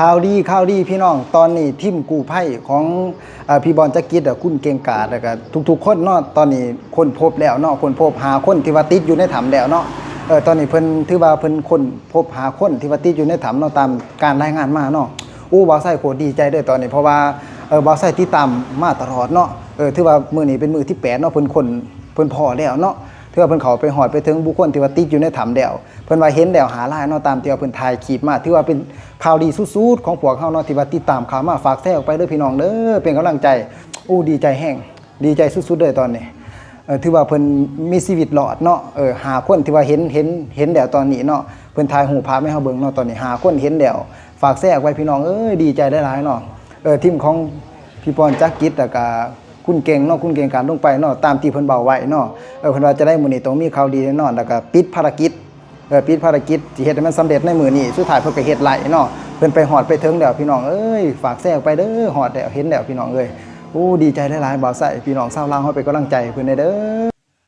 ຂ່າວດີ ຂ່າວດີພີ່ນ້ອງ, ຕອນນີ້ທີມກູ້ໄພຂອງ ເອີ ພີ່ບອນ ຈັກກິດ ແລະ ຄຸນເກັ່ງກາດ ແລ້ວກໍທຸກໆຄົນເນາະ, ຕອນນີ້ຄົ້ນພົບແລ້ວເນາະ, ຄົ້ນພົບຫ້າຄົນທີ່ວ່າຕິດຢູ່ໃນຖ້ຳແລ້ວເນາະ. ເອີ ຕອນນີ້ເພິ່ນ ຖືວ່າເພິ່ນຄົ້ນພົບຫ້າຄົນທີ່ວ່າຕິດຢູ່ໃນຖ້ຳເນາະ, ຕາມການລາຍງານມາເນາະ. ໂອ້ ບ່າວໄຊໂຄດດີໃຈເດີ້ຕອນນີ້, ເພາະວ່າ ເອີ ບ່າວໄຊຕິດຕາມມາຕະຫຼອດເນາະ. ເອີ ຖືວ່າມື້ນີ້ເປັນມື້ທີແປດເນາະ, ເພິ່ນຄົ້ນ ເພິ່ນພໍ້ແລ້ວເນາະ, ຖືວ່າເພິ່ນເຂົ້າໄປຮອດໄປເຖິງບຸກຄົນທີ່ວ່າຕິດຢູ່ໃນຖ້ຳແລ້ວ. ເພິ່ນວ່າເຫັນແລ້ວຫ້າລາຍເນາະ, ຕາມທີ່ວ່າເພິ່ນຖ່າຍຄລິບມາ, ຖືວ່າເປັນຂ່າວດີສຸດໆຂອງພວກເຮົາເນາະ ທີ່ວ່າຕິດຕາມຂ່າວມາ. ຝາກແຊອອກໄປເດີ້ພີ່ນ້ອງເດີ້, ເປັນກຳລັງໃຈ. ໂອ້ ດີໃຈແຮງ, ດີໃຈສຸດໆເດີ້ຕອນນີ້. ເອີ ຖືວ່າເພິ່ນມີຊີວິດລອດເນາະ, ເອີ ຫ້າຄົນທີ່ວ່າເຫັນ ເຫັນ ເຫັນແລ້ວຕອນນີ້ເນາະ, ເພິ່ນຖ່າຍຮູບພາບໃຫ້ເຮົາເບິ່ງເນາະ, ຕອນນີ້ຫ້າຄົນເຫັນແລ້ວ. ຝາກແຊອອກໄປພີ່ນ້ອງເອີຍ, ດີໃຈຫຼາຍໆເນາະ. ເອີ ທີມຂອງພີ່ບອນ ຈັກກິດ ແລ້ວກະຄຸນເກັ່ງເນາະ, ຄຸນເກັ່ງການລົງໄປເນາະ, ຕາມທີ່ເພິ່ນເວົ້າໄວ້ເນາະ. ເອີ ເພິ່ນວ່າຈະໄດ້ມື້ນີ້ຕ້ອງມີຂ່າວດີແນ່ນອນ, ແລ້ວກະປິດພາລະກິດ ເອີ ປິດພາລະກິດ ຊິເຮັດໃຫ້ມັນສຳເລັດໃນມື້ນີ້. ສຸດທ້າຍເພິ່ນກໍເຮັດໄດ້ເນາະ, ເພິ່ນໄປຮອດໄປເຖິງແລ້ວພີ່ນ້ອງເອີຍ. ຝາກແຊອອກໄປເດີ້, ຮອດແລ້ວ ເຫັນແລ້ວພີ່ນ້ອງເອີຍ. ໂອ້ ດີໃຈຫຼາຍໆ ບ່າວໄຊ, ພີ່ນ້ອງຊາວລາວເຮົາເປັນກຳລັງໃຈໃຫ້ເພິ່ນແດ່ເດີ້.